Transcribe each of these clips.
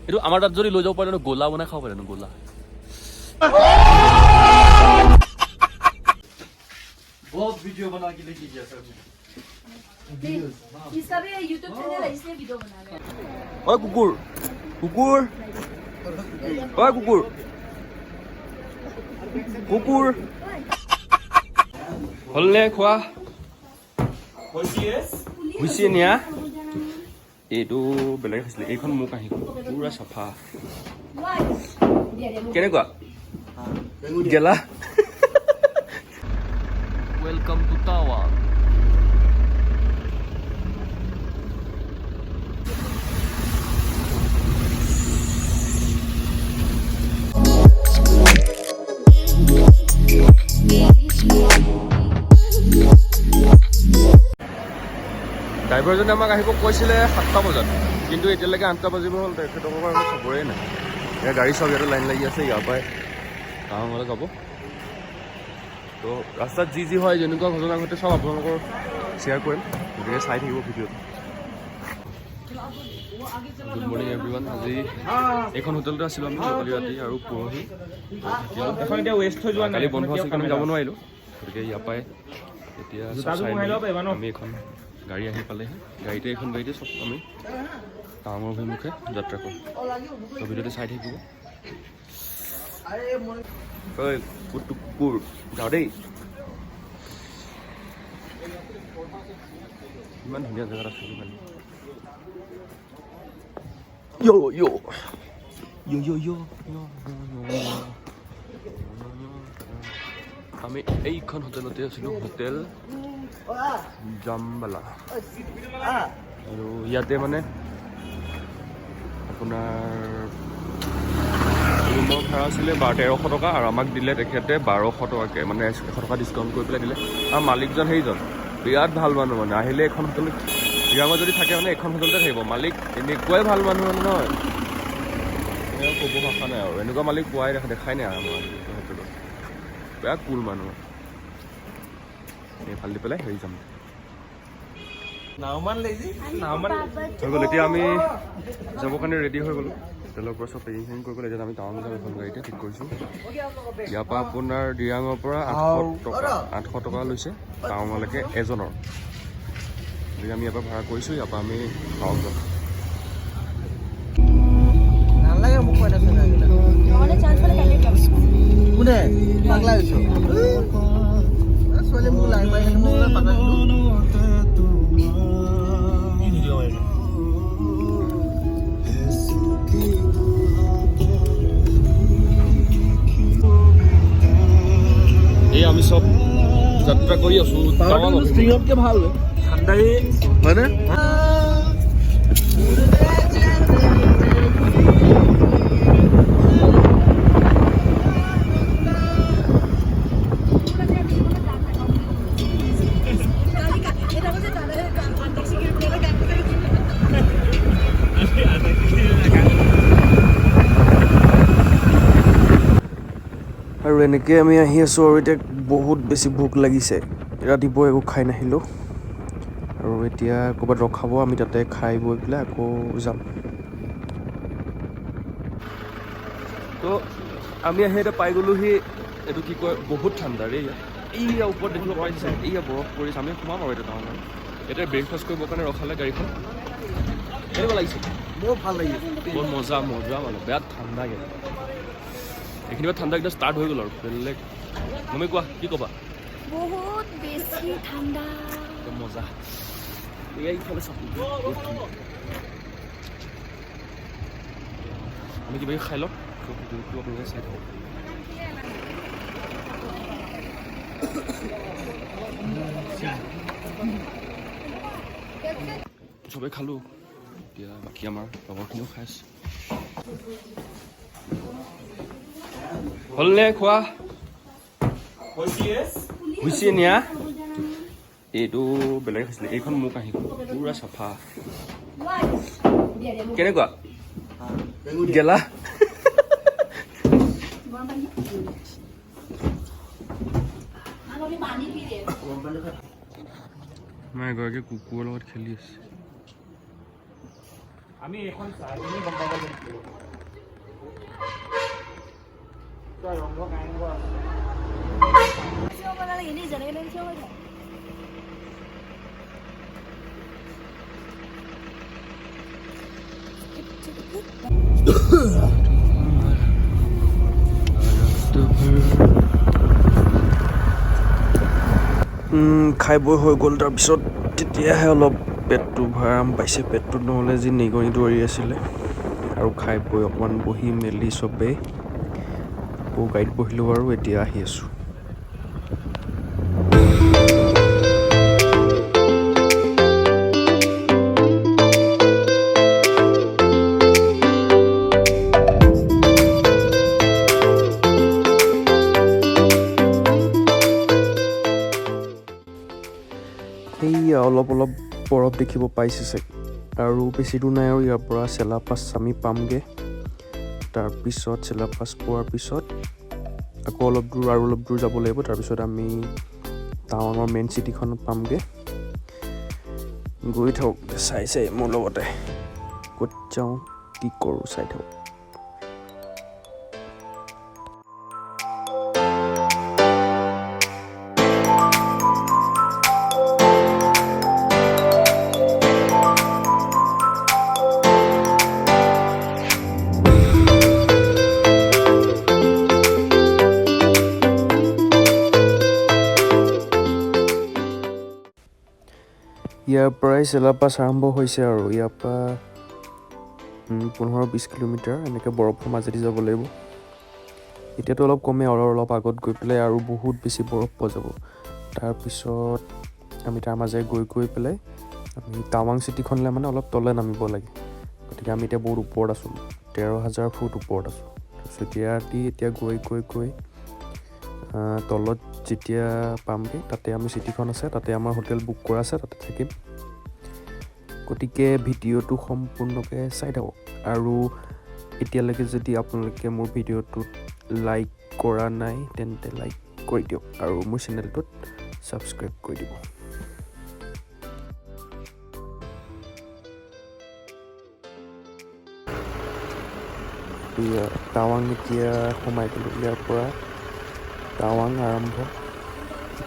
এইটো আমাৰ তাত যদি লৈ যাব পাৰিলে গোলা বনাই খাব পাৰিলে গোলা। बहुत वीडियो बना के लेके गया सर। इसका भी यूट्यूब चैनल है, इसलिए वीडियो बना रहे हैं। ঐ কুকুৰ, কুকুৰ, ঐ কুকুৰ, কুকুৰ, হ'লনে খোৱা? হৈছে নিয়া। এইটো বেলেগ আছিলে, এইখন মোক আহি পুৰা চাফা। কেনেকুৱা গেলা। Welcome to Tawang. ড্ৰাইভাৰজনে আমাক আহিব কৈছিলে 7টা বজাত, কিন্তু এতিয়ালৈকে 8টা বাজিব হ'ল, তেখেতৰ পৰা একো খবৰেই নাই। এতিয়া গাড়ী চব ইয়াতে লাইন লাগি আছে, ইয়াৰ পৰাই টাৱাঙলৈ যাব। তো ৰাস্তাত যি যি হয়, যেনেকুৱা ঘটনা ঘটে, চব আপোনালোকৰ শ্বেয়াৰ কৰিম, গতিকে চাই থাকিব ভিডিঅ'টো। Good morning everyone. আজি এইখন হোটেলতে আছিলোঁ আমি কালি ৰাতি আৰু পৰহি থাকিলোঁ। এখন এতিয়া ৱেষ্ট হৈ যোৱা নাই। কালি বন্ধ আছিল কাৰণে যাব নোৱাৰিলোঁ। গতিকে ইয়াৰ পৰাই এতিয়া চব জোতাযোৰ চাই সোমাই মেলি ল'ব পাৰিবা ন? আমি এখন গাড়ী আহি পালেহি। গাড়ীতে, এইখন গাড়ীতে চব আমি টাৱাঙৰ অভিমুখে যাত্ৰা কৰিম। তো ভিডিঅ'টো চাই থাকিব। ঐ কুকুৰটো, কুকুৰ, যাওঁ দেই। ইমান ধুনীয়া জেগাত আছোঁ মানে। য়' য়' য়' য়' য়' য়'। আমি এইখন হোটেলতে আছিলোঁ, হোটেল জাম্বালা। আৰু ইয়াতে মানে আপোনাৰ ৰুমৰ ভাড়া আছিলে 1300 টকা আৰু আমাক দিলে তেখেতে 1200 টকাকৈ, মানে 100 টকা ডিছকাউণ্ট কৰি পেলাই দিলে। আৰু মালিকজন সেইজন বিৰাট ভাল মানুহ, মানে আহিলে এখন হোটেলত, দিৰাঙত যদি থাকে মানে এখন হোটেলতে থাকিব। মালিক এনেকুৱাই ভাল মানুহ মানে নহয়, এনে ক'ব ভাষা নাই আৰু। এনেকুৱা মালিক পোৱাই দেখাই নাই আৰু আমাৰ আজিলৈকে হোটেলত। বেয়া কুল মানুহ। এইফাল দি পেলাই হেৰি যাম। নাওমান লাগিছে, নাওমান। হৈ গ'ল। এতিয়া আমি যাবৰ কাৰণে ৰেডি হৈ গ'লোঁ। হোটেলৰ পৰা চব পেকিং চেকিং কৰি গ'ল। এতিয়া আমি টাৱাং যাম। এখন গাড়ীতে ঠিক কৰিছোঁ। ইয়াৰ পৰা আপোনাৰ দিৰাঙৰ পৰা 800 টকা, 800 টকা লৈছে টাৱাঙলৈকে এজনৰ। গতিকে আমি ইয়াৰ পৰা ভাড়া কৰিছোঁ, ইয়াৰ পৰা আমি টাৱাং যাম। নালাগে মোক কইনা চইনা এইবিলাক। নহ'লে চান্স পালে কাইলৈ যাম। কোনে পাগলা হৈছ? এ, ছোৱালী মোক লাইন মাৰি থাকে, মই বোলে পাতা নিদিওঁ। কি ভিডিঅ' মাৰিলে? এই আমি চব যাত্ৰা কৰি আছোঁ টাৱাং অভিমুখে। ষ্ট্ৰিঙতকে ভাল। ঠাণ্ডাই। হয়নে? আৰু এনেকৈ আমি আহি আছোঁ আৰু এতিয়া বহুত বেছি ভোক লাগিছে। ৰাতিপুৱা একো খাই নাহিলোঁ আৰু এতিয়া ক'ৰবাত ৰখাব, আমি তাতে খাই বৈ পেলাই আকৌ যাম। তো আমি আহি এতিয়া পাই গ'লোহি। এইটো কি কয়, বহুত ঠাণ্ডা ৰে ইয়াত। এইয়া ওপৰত দেখিব পাৰিছে, এইয়া বৰফ পৰিছে। আমি সোমাম আৰু এতিয়া টাউনত। এতিয়া ব্ৰেকফাষ্ট কৰিবৰ কাৰণে ৰখালে গাড়ীখন। কেনেকুৱা লাগিছে? বৰ ভাল লাগিছে। বৰ মজা মজা, মানে বেয়া ঠাণ্ডা। কিন্তু এইখিনি পৰা ঠাণ্ডা একদম ষ্টাৰ্ট হৈ গ'ল আৰু বেলেগ। মম্মি, কোৱা, কি ক'বা? বহুত বেছি ঠাণ্ডা। একদম মজা। এয়া ইফালে চাব, বহুত ধুনীয়া। আমি কিবা কিবি খাই লওঁ। তো ভিডিঅ'টো আপোনালোকে চাই থাকক। চবেই খালোঁ, এতিয়া বাকী আমাৰ লগৰখিনিও খাই আছে। হ'লনে খোৱা? হৈছে নিয়া। এইটো বেলেগ আছিলে, এইখন মোক আহি পুৰা চাফা। কেনেকুৱা গেলা। গৰম পানী, আমি পানী পি দিয়ে। আমাৰ এগৰাকী কুকুৰৰ লগত খেলি আছে। আমি এখন চাই কিনে গম পাব লাগিব। ৰংঘৰ কাৰেংঘৰ আছে। থিয় কৰিব লাগে, এনেই যেনেকে তেনেকে থিয় হৈ থাকে। খাই বৈ হৈ গ'ল। তাৰপিছত তেতিয়াহে অলপ পেটটো আৰাম পাইছে। পেটটোত নহ'লে যি নিগনি দৌৰি আছিলে। আৰু খাই বৈ অকণমান বহি মেলি চবেই আকৌ গাড়ীত বহিলোঁ আৰু এতিয়া আহি আছোঁ। সেয়া অলপ অলপ বৰফ দেখিব পাইছে চাগে। আৰু বেছি দূৰ নাই আৰু ইয়াৰ পৰা চেলা পাছ আমি পামগৈ। তাৰপিছত চেলা পাছ পোৱাৰ পিছত আকৌ অলপ দূৰ আৰু অলপ দূৰ যাব লাগিব। তাৰপিছত আমি টাৱাঙৰ মেইন চিটিখনত পামগৈ। গৈ থাকক চাই চাই মোৰ লগতে, ক'ত যাওঁ কি কৰোঁ চাই থাকক। ইয়াৰ পৰাই চেলা পাছ আৰম্ভ হৈছে আৰু ইয়াৰ পৰা 15-20 কিলোমিটাৰ এনেকৈ বৰফৰ মাজেদি যাব লাগিব। এতিয়াতো অলপ কমেই, আৰু অলপ আগত গৈ পেলাই আৰু বহুত বেছি বৰফ পোৱা যাব। তাৰপিছত আমি তাৰ মাজেৰে গৈ গৈ পেলাই আমি টাৱাং চিটিখনলৈ মানে অলপ তললৈ নামিব লাগে। গতিকে আমি এতিয়া বহুত ওপৰত আছোঁ, 13,000 ফুট ওপৰত আছোঁ। তাৰপিছত এতিয়া গৈ গৈ গৈ তলত যেতিয়া পামগৈ তাতে আমি চিটিখন আছে, তাতে আমাৰ হোটেল বুক কৰা আছে, তাতে থাকিম। গতিকে ভিডিঅ'টো সম্পূৰ্ণকৈ চাই থাকক। আৰু এতিয়ালৈকে যদি আপোনালোকে মোৰ ভিডিঅ'টোত লাইক কৰা নাই তেন্তে লাইক কৰি দিয়ক আৰু মোৰ চেনেলটোত ছাবস্ক্ৰাইব কৰি দিব। টাৱাং এতিয়া সোমাই গ'লোঁ। ইয়াৰ পৰা টাৱাং আৰম্ভ।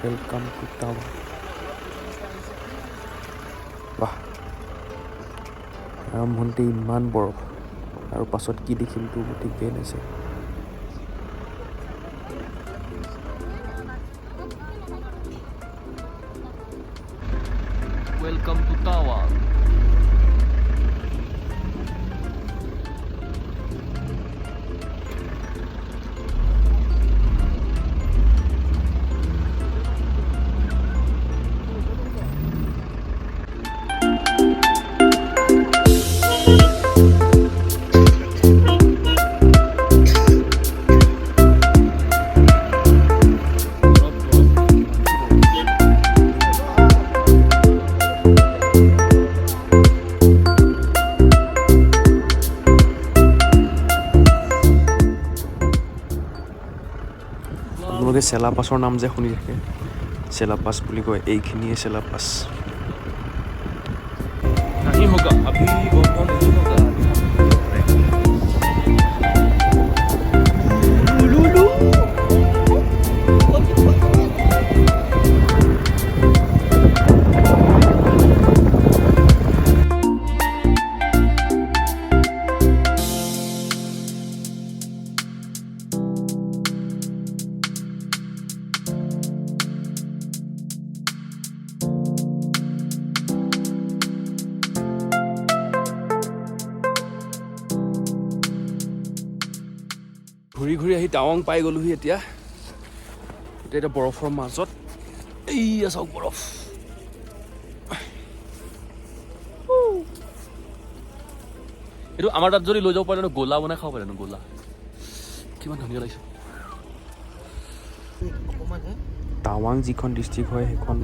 Welcome to টাৱাং। বাহ, আৰম্ভণিতে ইমান বৰফ আৰু পাছত কি দেখিমতো ঠিকেই নাছে। Welcome to Tawang. আপোনালোকে চেলা পাছৰ নাম যে শুনি থাকে, চেলা পাছ বুলি কয়, এইখিনিয়ে চেলা পাছ। नहीं होगा अभी, वो नहीं होगा। ঘূৰি ঘূৰি আহি টাৱাং পাই গ'লোহি। এতিয়া এতিয়া এতিয়া বৰফৰ মাজত, এইয়া চাওক বৰফ। এইটো আমাৰ তাত যদি লৈ যাব পাৰিলে গোলা বনাই খাব পাৰিলে, গোলা কিমান ধুনীয়া লাগিছে। টাৱাং যিখন ডিষ্ট্ৰিক্ট হয় সেইখন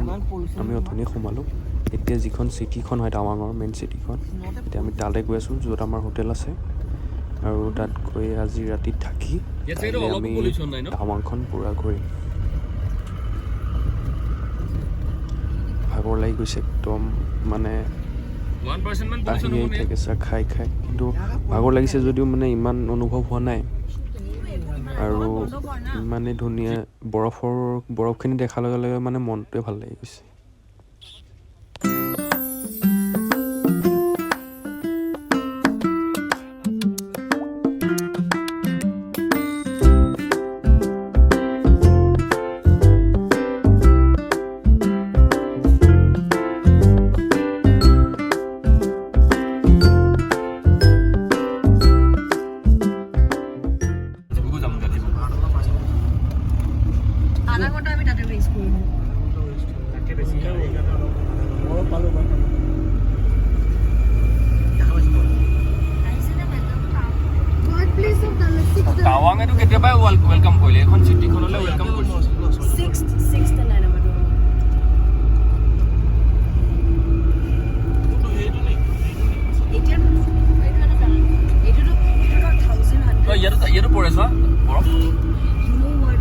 আমি অথনি সোমালোঁ। এতিয়া যিখন চিটিখন হয় টাৱাঙৰ মেইন চিটিখন, এতিয়া আমি তালৈ গৈ আছোঁ য'ত আমাৰ হোটেল আছে। আৰু তাত গৈ আজি ৰাতি থাকি ইয়াত চাগে কাইলৈ অলপো আমি pollution নাই ন? টাৱাংখন পূৰা ঘূৰিম। ভাগৰ লাগি গৈছে একদম, মানে 1% মান আহি আহি থেকেচা খাই খাই, কিন্তু ভাগৰ লাগিছে যদিও মানে ইমান অনুভৱ হোৱা নাই। আৰু ইমানেই ধুনীয়া বৰফখিনি দেখাৰ লগে লগে মানে মনটোৱে ভাল লাগি গৈছে। ডিব্ৰুগড় যাম গাড়ী। আধা ঘণ্টা আমি তাতে ৱেষ্ট কৰিলোঁ। বৰফ পালোঁ বাৰু। দেখা পাইছোঁ বৰফ। God place of the six টাৱাঙেতো কেতিয়াবাই welcome কৰিলে, এইখন চিটিখনলৈ welcome কৰিছে। ছিক্স নাই নাম্বাৰটো। এতিয়া এইটো এটা জানা, এইটোতো এইটোতো থাউজেণ্ড অ, হাণ্ড্ৰেড। ইয়াতো পৰে চোৱা বৰফ। You know what?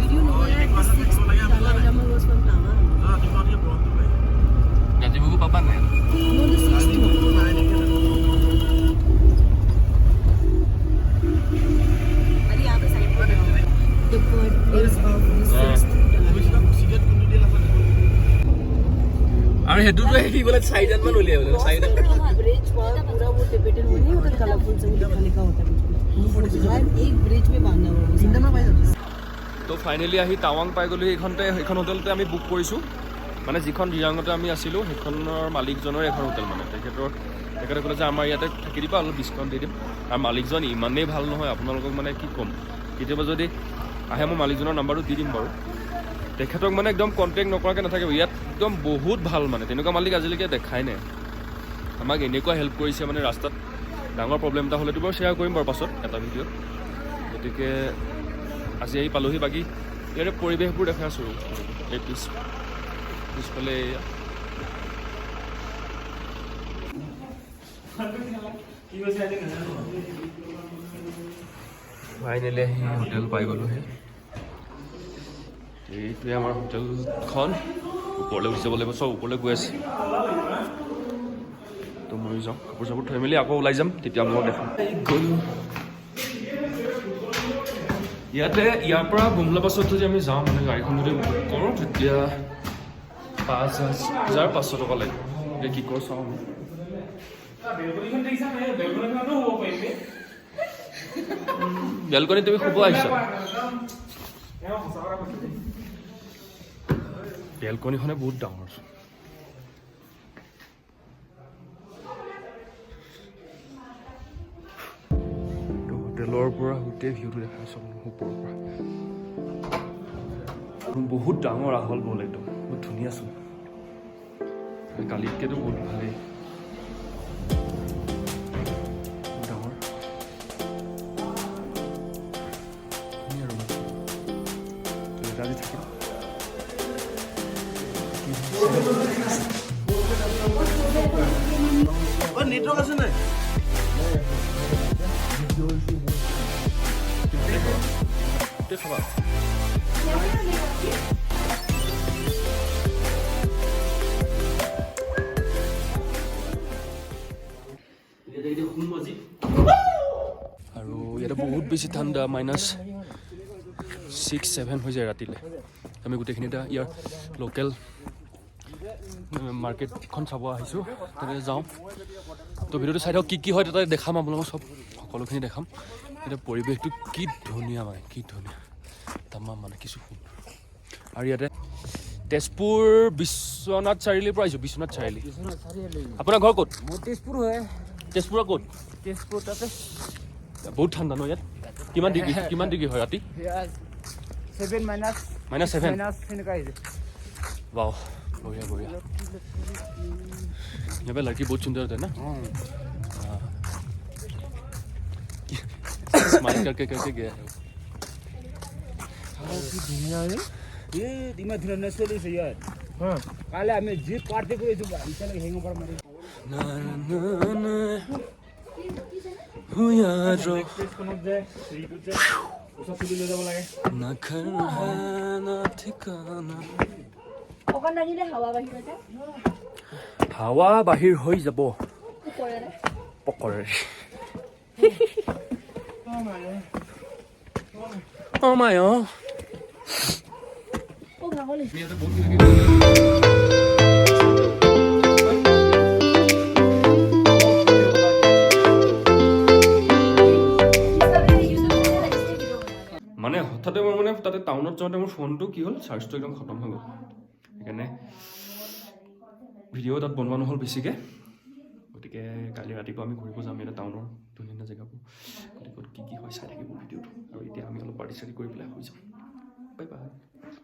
Did you know that the sixth Dalai Lama was from Tawang? গাজিবুকু পাবা নাই? No, the sixth one. अरे यहाँ पे side per The birthplace of the sixth Dalai Lama. আৰু সেইটোতো শিকিবলৈ চাৰিজনমান উলিয়াই বোলে চাৰিটা। ब्रिज वहाँ पूरा वो टिबेटन वो नहीं होता, कलरफुल से वो लिखा लिखा होता है कुछ कुछ, हर एक ब्रिज में बांधा हुआ है। তিনিটামান পাই যাম। তো ফাইনেলি আহি টাৱাং পাই গ'লোঁ। সেইখন হোটেলতে আমি বুক কৰিছোঁ, মানে যিখন দিৰাঙতে আমি আছিলোঁ সেইখনৰ মালিকজনৰ এখন হোটেল। মানে তেখেতে ক'লে যে আমাৰ ইয়াতে থাকি দিবা, অলপ ডিছকাউণ্ট দি দিম। আৰু মালিকজন ইমানেই ভাল নহয়, আপোনালোকক মানে কি ক'ম, কেতিয়াবা যদি আহে মই মালিকজনৰ নাম্বাৰটো দি দিম বাৰু। তেখেতক মানে একদম কণ্টেক্ট নকৰাকৈ নাথাকিব। ইয়াত একদম বহুত ভাল, মানে তেনেকুৱা মালিক আজিলৈকে দেখাই নাই। আমাক এনেকুৱা হেল্প কৰিছে, মানে ৰাস্তাত ডাঙৰ প্ৰব্লেম এটা হ'লেতো বাৰু শ্বেয়াৰ কৰিম বাৰু পাছত এটা ভিডিঅ'ত। গতিকে আজি আহি পালোহি। বাকী ইয়াৰে পৰিৱেশবোৰ দেখাই আছোঁ। এই পিছফালে এয়া। ফাইনেলি আহি হোটেল পাই গ'লোহি। এইটোৱে আমাৰ হোটেলখন। ওপৰলৈ উঠি যাব লাগিব, চব ওপৰলৈ গৈ আছে। তো ময়ো যাওঁ, কাপোৰ চাপোৰ থৈ মেলি আকৌ ওলাই যাম, তেতিয়া আপোনালোকক দেখাম। গ'লোঁ ইয়াতে। ইয়াৰ পৰা বুমলা বাছত যদি আমি যাওঁ, মানে গাড়ীখন যদি বুক কৰোঁ, তেতিয়া 5500 টকা লাগিব। এতিয়া কি কৰোঁ চাওঁ আমি। বেলকনি তুমি শুব আহিছা? বেলকনিখনে বহুত ডাঙৰ। তো হোটেলৰ পৰা গোটেই ভিউটো দেখা আছোঁ আপোনালোক ওপৰৰ পৰা। বহুত ডাঙৰ, আহল বহল, একদম বহুত ধুনীয়া চোন। কালিতকৈতো বহুত ভালেই, বহুত ডাঙৰ, ধুনীয়া ৰুম। তো ইয়াতে আজি থাকিম। অ, নেটৱৰ্ক আছে নাই? গোটেই খাবা। আৰু ইয়াতে বহুত বেছি ঠাণ্ডা, -6-7 হৈ যায় ৰাতিলৈ। আমি গোটেইখিনি এতিয়া ইয়াৰ লোকেল মাৰ্কেটখন চাব আহিছোঁ, তাতে যাওঁ। তো ভিডিঅ'টো চাই থাকক, কি কি হয় তাতে দেখাম আপোনালোকক, চব সকলোখিনি দেখাম। এতিয়া পৰিৱেশটো কি ধুনীয়া, মানে কি ধুনীয়া, তামাম, মানে কিছু সুন্দৰ। আৰু ইয়াতে তেজপুৰ বিশ্বনাথ চাৰিআলিৰ পৰা আহিছোঁ, বিশ্বনাথ চাৰিআলি। আপোনাৰ ঘৰ ক'ত? মোৰ তেজপুৰ হয়। তেজপুৰৰ ক'ত? তেজপুৰ তাতে। বহুত ঠাণ্ডা ন ইয়াত? কিমান ডিগ্ৰী হয় ৰাতি? 7 মাইনাছ। -7? মাইনাছ সেনেকুৱা আহিছে। वाह, बढ़िया बढ़िया। यहाँ पे लड़की बहुत सुंदर होता है ना? स्माइल करके करके गया है वो। এই ইমান ধুনীয়া ধুনীয়া চলিছে ইয়াত। কালি আমি যি পাৰ্টি কৰিছোঁ, এতিয়ালৈকে হেঙ পৰা মাৰি ना ना ना हुआ এক্সপ্ৰেছখনত যে হেৰিটোত যে ওচৰত তুলি লৈ যাব লাগে। ना घर है ना ठिकाना। অকণ লাগিলে হাৱা বাহিৰতে। হাৱা বাহিৰ হৈ যাব পকৰেৰে। অ' মাই অ'। মানে হঠাতে মই মানে তাতে টাউনত যাওঁতে মোৰ ফোনটো কি হ'ল, চাৰ্জটো একদম খতম হৈ গ'ল। সেইকাৰণে ভিডিঅ' তাত বনোৱা নহ'ল বেছিকৈ। গতিকে কালি ৰাতিপুৱা আমি ঘূৰিব যাম ইয়াতে টাউনৰ ধুনীয়া ধুনীয়া জেগাবোৰ। গতিকে ক'ত কি কি হয় চাই থাকিব ভিডিঅ'টো। আৰু এতিয়া আমি অলপ পাৰ্টি চাৰ্টি কৰি পেলাই শুই যাম। Bye bye.